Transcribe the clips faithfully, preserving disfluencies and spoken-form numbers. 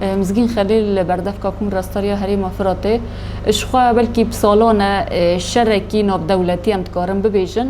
Mizgîn Xelîl li berdevka Kongra Starî ya Herêma Firatê, ji xwe belkî bi salan e, e, şerekî navdewletî em dikarin bibêjin,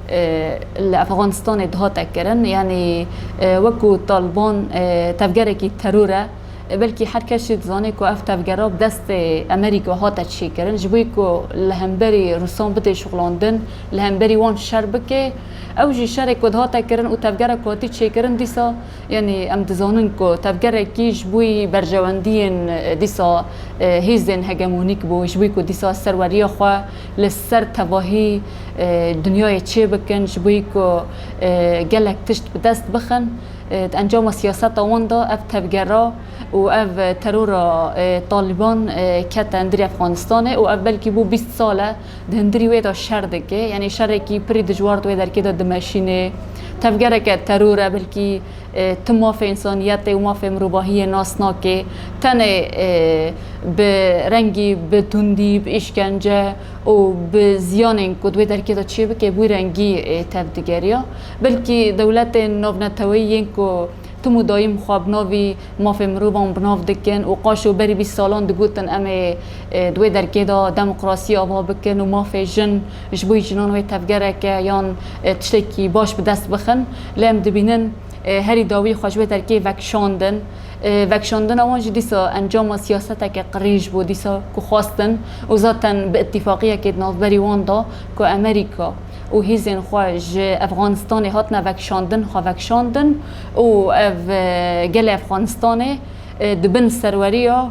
e, li Efxanistanê dihate kirin. Yanî, e, wekû Taliban, e, tevgerekî teror e. E, belkî her kes jî dizane ku ev tevgera bi destê Amerîka hate çêkirin. Ji bo ku li hemberî Rûsan bidê şixulandin, li hemberî wan şer bike, ew jî şerê ku dihate kirin û tevgerek ku hatî çêkirin dîsa Yanî em dizanin ku tevgerekî ji bo berjewendiyên, e, dîsa, e, hêzên hegemonîk bû, ji bo ku dîsa serweriya xwe li ser tevahî, e, dinyayê çêbikin, ji bo ku, e, gelek tişt bi dest bixin. E, di encama siyaseta wan de ev tevgera û ev terora, e, Taliban, e, kete hundirê Efxanistanê û ev belkî bû bîst sal e di hundirî wê de şer dike. Yanî şerekî pirî dijwar di wê derkê de dimeşîne. Tevgereke teror e, belkî e, tu mafê însaniyetê û mafê mirovahiyê nas nake. Tenê, e, bi rengî, bi tundî, bi îşkence û bi ziyanên ku di wê derkê de çêbike, bi wî rengî, e, tevdigeriya. Belkî dewletên navneteweyî yên ku tim û dayîm xwe bi navî mafê mirovan bi nav dikin û qaşo berî bîst salan digotin, em ê, e, di wê derkê de demokrasiyê ava bikin û mafê jin ji bo jinan wê tevgereke yan, e, tiştekî baş bi dest bixin. Lê em dibînin, e, herî dawî xwe ji wê derkê vekişandin. E, vekişandina wan jî dîsa encama siyaseteke qirîj bû, dîsa ku xwestin û zaten bi îtîfaqiyekê di navberî wan de ku Amerîka û hêzên xwe ji Efxanistanê hatine vekişandin, xwe vekişandin û ev, e, gelê Efxanistanê, e, di bin serweriya,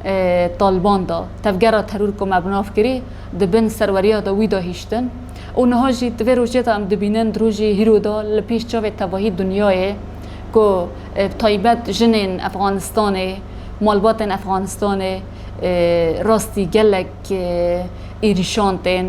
e, Taliban de, tevgera teror ku me bi nav kirî, di bin serweriya de wî de hiştin. Û niha jî di vê rojê de em dibînin, di rojê hîro de li pêş çavê tevahî dinyayê ku, e, bi taybet jinên Efxanistanê, malbatên Efxanistanê, e, rastî gelek, e, êrîşan tên,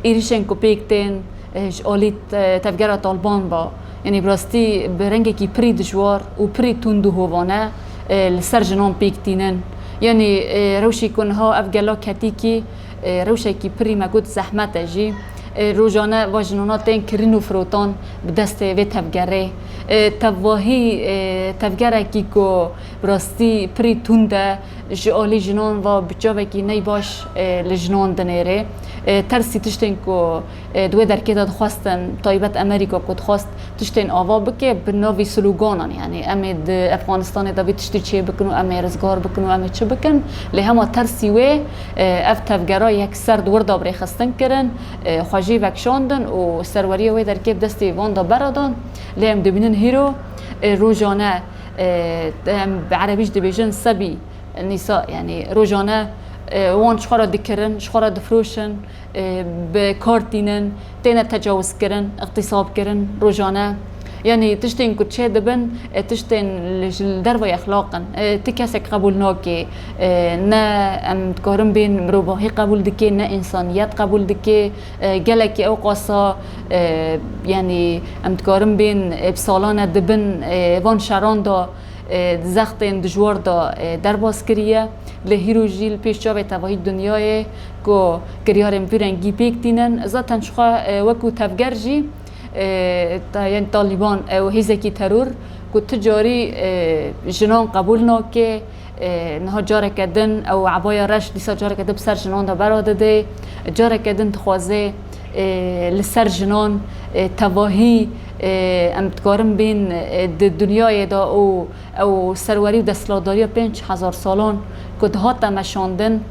êrîşên ku pêk tên, e, ji alî te-, tevgera Taliban ve, yanî bi rastî bi rengekî pirî dijwar û pirî tund û hovane, e, li ser jinan pêk tînin. Yanî, e, rewşê ku niha ev gela ketîkî, e, rewşekî pirî me got zehmet e jî. E, rojane va jinana tên kirîn û firotan bi destê vê tevgerê. E, tevahî, e, tevgerekî ku bi rastî pirî tund e, ji alî jinan ve bi çavekî neybaş, e, li jinan dinêre. E, tersî tiştên ku, e, di wê derkê de dixwestin, taybet Amerîka ku dixwest tiştên ava bike, bi navî sloganan, yanî em ê di Efxanistanê de vê tiştî çê bikin û em ê rizgar bikin û em ê çi bikin. Lê hema tersî wê, e, ev tevgera yekser di wir de bi rêxistin kirin, e, xwe jî vekişandin û serweriya wê derkê bi destê van de beradan. Lê em dibînin hîro, e, rojane, e, em bi erebî jî dibêjin sebî, nîsa, yanî rojane, e, wan ji xwe re dikirin, ji xwe re difiroşin, e, bi kar tînin, têne tecawizkirin, îxtîsabkirin rojane. Yanî tiştên ku çêdibin, e, tiştên li, ji li dervayê exlaq in. E, ti kesek qebûl nake, e, ne em dikarin bên mirovahî qebûl dike, ne însaniyet qebûl dike. E, gelekî ew qasa, e, yanî em dikarin bên, e, bi salan e di bin, e, van şeran de, e, di zextên dijwar de, e, derbas kiriye. Lê hîro jî li pêş çavê tevahî dinyayê ku kiryarên vî rengî pêk tînin, zaten ji xwe, e, wekû tevger jî, e, ta-, yanî Talîban ew hêzekî teror ku ti carî, e, jinan qebûl nake, e, niha careke din ew ebaya reş dîsa careke din bi ser jinan de bera dide, careke din dixwaze, e, li ser jinan, e, tevahî, e, em dikarin bên, e, di dinyayê de û ew serwerî û desthilatdariya pênc hezar salan ku dihate meşandin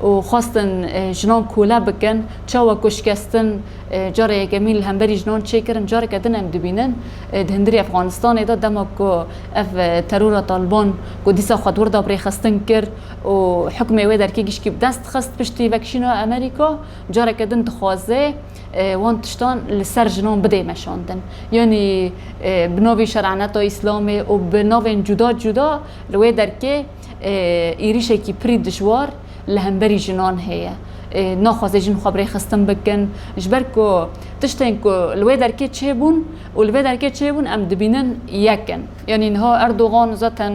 û xwestin, e, jinan kole bikin, çawa ku şikestin, e, cara yekemîn li hemberî jinan çêkirin, careke din em dibînin, e, di hundirê Efxanistanê de dema ku ev, e, terora Taliban ku dîsa xwe di wir de bi rêxistin kir û hukmê wê derkê gişkî bi dest xist piştî vekişîna Amerîka, careke din dixwaze, e, wan tiştan li ser jinan bidê meşandin. Yanî, e, bi navê şeraneta Îslamê û bi navên cuda cuda li wê derkê, e, êrîşekî pirî dijwar li hemberî jinan heye. E, naxwaze jin xwe bi rêxistin bikin. Ji ber ku tiştên ku li wê derkê çêbûn û li vê derkê çêbûn em dibînin yek in. Yanî niha Erdogan zaten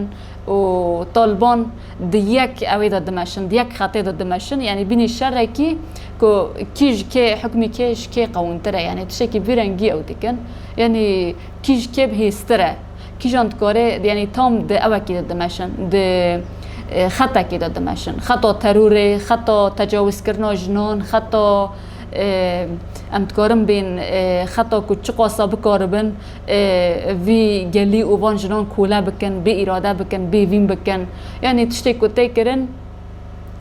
û Taliban di yek ewê de dimeşin, di yek xetê de dimeşin. Yanî bînî şerekî ku kî ji kê, hukmî kê ji kê qewîntir e. Yanî tiştekî vî rengî ew dikin. Yanî kî ji kê bi hêztir e. Kîjan dikare, yanî tam di ewekî de dimeşin. Di, e, xetekê de dimeşin. Xeta terorê, xeta tecawizkirina jinan, xeta, e, em dikarin bên, e, xeta ku çiqasa bikaribin, e, vî gelî û van jinan kole bikin, bê îrade bikin, bêvîn bikin. Yanî tiştê ku tê kirin,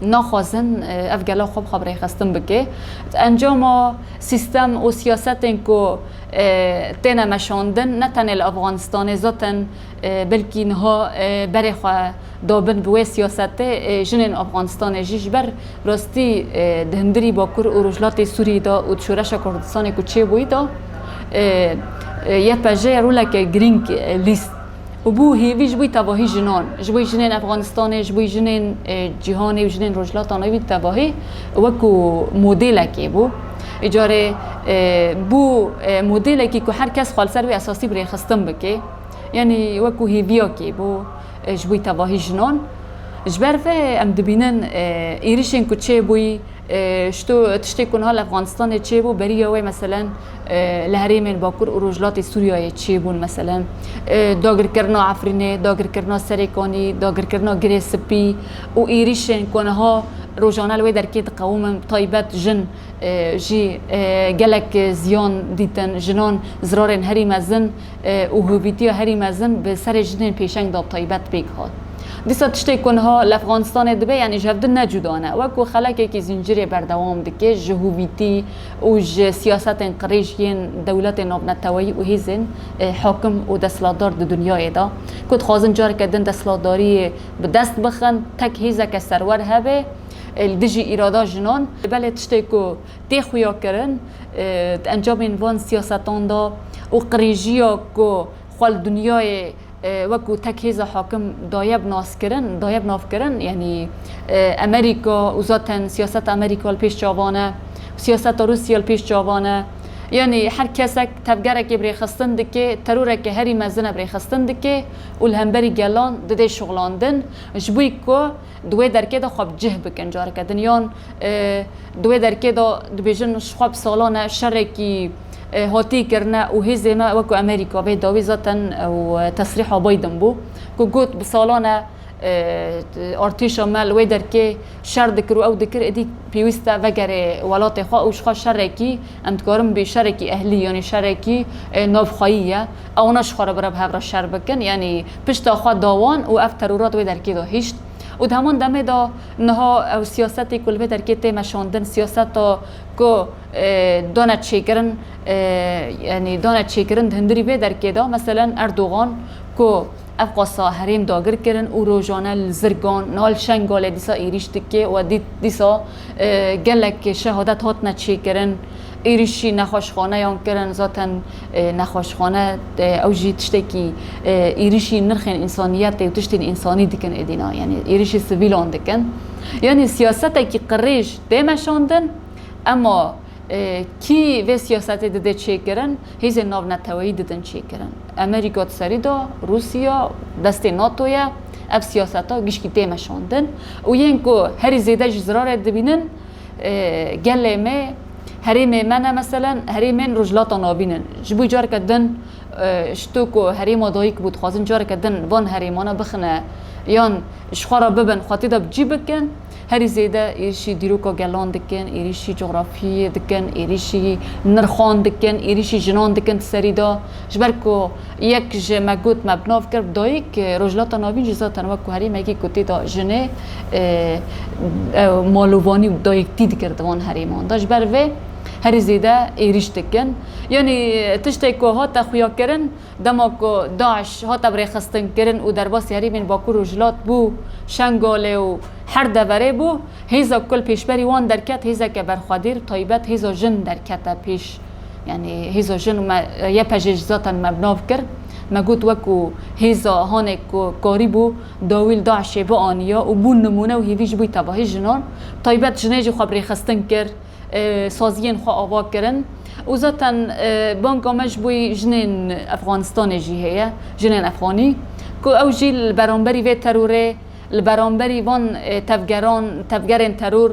naxwazin, e, ev gela xwe bi xwe bi rêxistin bike. Encama sîstem û siyasetên ku, e, têne meşandin, ne tenê li Afganistanê, zaten, e, belkî niha, e, berê xwe dabin bi wê siyasetê, e, jinên Afganistanê jî ji ber rastî, e, di hundirî Bakur û Rojhilatê Sûriyê de û di şoreşa Kurdistanê ku çêbûyî de, e, e, Y P J roleke girîng, e, lîst. Û bû hêvî ji bo tevahî jinan, ji bo jinên Afganistanê, ji bo jinên, e, cîhanê û jinên Rojhilata Navîn tevahî wekû modêlekê bû. Îcarê, e, bû, e, modêlekî ku her kes xwe li ser wê esasî bi rêxistin bike. Yanî wekû hêviyakê bû, e, ji bo tevahî jinan. Ji ber vê em dibînin, e, êrişên ku çêbûyî, e, ji to-, tiştê ku niha li Afganistanê çêbû, beriya wê meselen, e, li herêmên Bakur û Rojhilatê Sûriyeyê çêbûn meselen. E, dagirkirina Efrînê, dagirkirina Serêkanî, dagirkirina Girê Spî û êrişên ku niha rojane li wê derkê diqewimin, taybet jin, e, jî, e, gelek ziyan dîtin, jinan zirarên herî mezin, e, û hovîtiya herî mezin bi serê jinên pêşeng de bi taybet pêk hat. Dîsa tiştê ku niha li Afganistanê dibe, yanî ji hev di ne cuda ne. Wekû xelekekî zîncirê berdewam dike, ji hovîtî û ji siyasetên qirêj yên dewletên navneteweyî û hêzên, e, hakim û desthilatdar di dinyayê de, ku dixwazin careke din desthilatdariyê bi dest bixin, tek hêzeke serwer hebe, e, li dijî îrada jinan. Belê tiştê ku tê xuyakirin, e, di encamên van siyasetan de û qirêjiya ku xwe li dinyayê, e, wekû tek hêza hakim daye bi naskirin, daye bi navkirin, yanî, e, Amerîka û zaten siyaseta Amerîka li pêş çavan e, siyaseta Rûsya li pêş çavan e. Yanî her kesek tevgerekê bi rêxistin dike, teroreke herî mezin e bi rêxistin dike û li hemberî gelan didê şixulandin, ji bo ku di wê derkê de xwe bi cih bikin careke din. Yan, e, di wê derkê de dibêjin, ji xwe bi salan e şerekî, e, hatî kirine û hêzê me wekû Amerîka, vê dawî zaten ew, e, tesrîha Biden bû, ku got bi salan e, e, artêşa me li wê derkê şer dikir û ew dikir, êdî pêwîst e vegerê welatê xwe û ji xwe şerekî, em dikarin bê şerekî ehlî, yanî şerekî, e, navxweyî ye. Ewana ji xwe re bi re bi hev re şer bikin, yanî pişta xwe da wan û ev terora di wê derkê de hişt. Û di heman demê de niha ew siyasetê ku li vê derkê tê meşandin, siyaseta ku, e, dane çêkirin, e, yanî dane çêkirin di hundirî vê derkê de, meselen Erdogan ku ev qasa herêm dagir kirin û rojane li Zirgan, niha li Şengalê dîsa êrîş dike û dî-, dîsa, e, gelek şehadet hatine çêkirin. Êrîşî nexweşxaneyan kirin, zaten, e, nexweşxane, e, ew jî tiştekî, e, êrîşî nirxên însaniyetê û tiştên însanî dikin êdîna, yanî êrîşî sivîlan dikin. Yanî siyasetekî qirêj tê meşandin, ema, e, kî vê siyasetê dide çêkirin, hêzên navneteweyî didin çêkirin. Amerîka di serî de, Rûsya, destê NATO ye, ev siyaseta gişkî tê meşandin û yên ku herî zêde jî zirarê dibînin, e, gelê me, herêmê me ne, meselen, herêmên Rojhilata Navîn in. Ji bo careke din, e, ji to ku herêma dayik bû, dixwazin careke din van herêmana bixine yan ji xwe re bibin, xwe tê de bi cî bikin, herî zêde êrîşî dîroka gelan dikin, êrîşî cografiyê dikin, êrîşî nirxan dikin, êrîşî jinan dikin di serî de. Ji ber ku yek ji me got me bi nav kir bi dayik, e, Rojhilata Navîn jî zaten wekû herêmekî ku tê de jinê, e, e, malovanî û dayiktî dikir di van herêman de. Ji ber vê herî zêde êrîş dikin. Yanî tiştê ku hate xuyakirin, dema ku DAIŞ hate birêxistinkirin û derbasî herêmên Bakur û Rojhilat bû, Şengalê û her deverê bû, hêza ku li pêşberî wan derket, hêzeke berxwedêr, taybet hêza jin derkete pêş. Yanî hêza jin û me, Y P J jî zaten me bi nav kir. Me got wekû hêza hanê ku karîbû dawî li DAIŞê bianiya û bû nimûne û hêvî ji bo tevahî jinan. Taybet jinê jî xwe birêxistin kir, e, saziyên xwe ava kirin. Û zaten, e, banga me ji bo jinên Efxanistanê jî heye, jinên Efxanî, ku ew jî li beramberî vê terorê, li beramberî van, e, tevgeran, tevgerên teror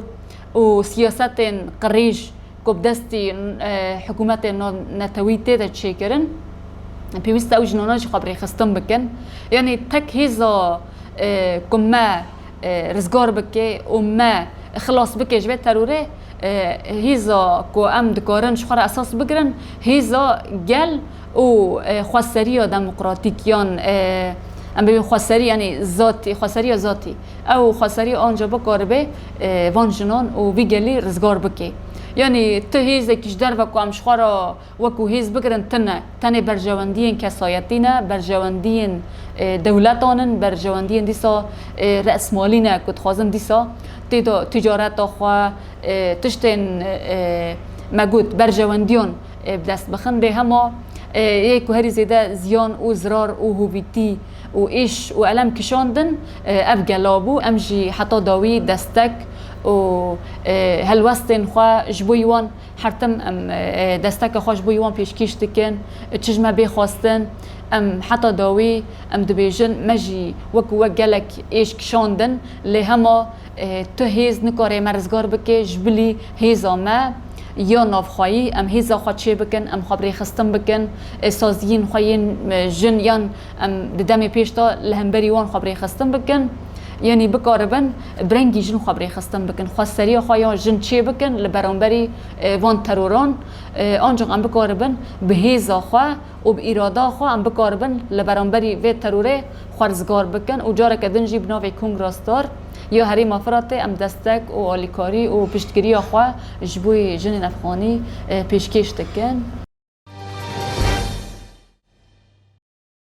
û siyasetên qirêj ku bi destî, e, hikûmetên na-, netewî tê de çêkirin, pêwîst e ew jinana jî xwe birêxistin bikin. Yanî tek hêza, e, ku me e, rizgar bike û me xilas bike ji vê terorê, e, hêza ku em dikarin ji xwe re esas bigirin, hêza gel û, e, xweseriya demokratîk yan, e, em bibin xweseriya, yanî zatî, xweseriya zatî. Ew xweseriya anca bikaribe, e, van jinan û vî gelî rizgar bike. Yanî tu hêzekî ji derve ku em ji xwe re wekû hêz bigirin tune. Tenê berjewendiyên kesayetî ne, berjewendiyên, e, dewletan in, berjewendiyên dîsa, e, resmalî ne ku dixwazin dîsa tê de ticareta xwe, e, tiştên, e, me got berjewendiyan, e, bi dest bixin. Lê hema, e, yê ku herî zêde ziyan û zirar û hovîtî û êş û elem kişandin, e, ev gela bû. Em jî heta dawî destek û, e, helwestên xwe ji bo wan Her tim em, e, desteke xwe ji bo wan pêşkêş dikin, çi ji me bê xwestin, em heta dawî em dibêjin, me jî wek û wek gelek êş kişandin, lê hema, e, tu hêz nikare me rizgar bike, ji bilî hêza me ya navxweyî, em hêza xwe çê bikin, em xwe bi rêxistin bikin, e, saziyên xwe yên, e, jin yan em di demê pêş de li hemberî wan xwe bi rêxistin bikin. Yanî bikaribin bi rengî jin xwe bi rêxistin bikin, xweseriya xwe ya jin çê bikin li beramberî, e, van teroran. E, ancaq em bikaribin bi hêza xwe û bi îrada xwe em bikaribin li beramberî vê terorê xwe rizgar bikin û careke din jî bi navê Kongra Star ya Herêma Firatê em destek û alîkarî û piştgiriya xwe ji bo jinên Efxanî, e, pêşkêş dikin.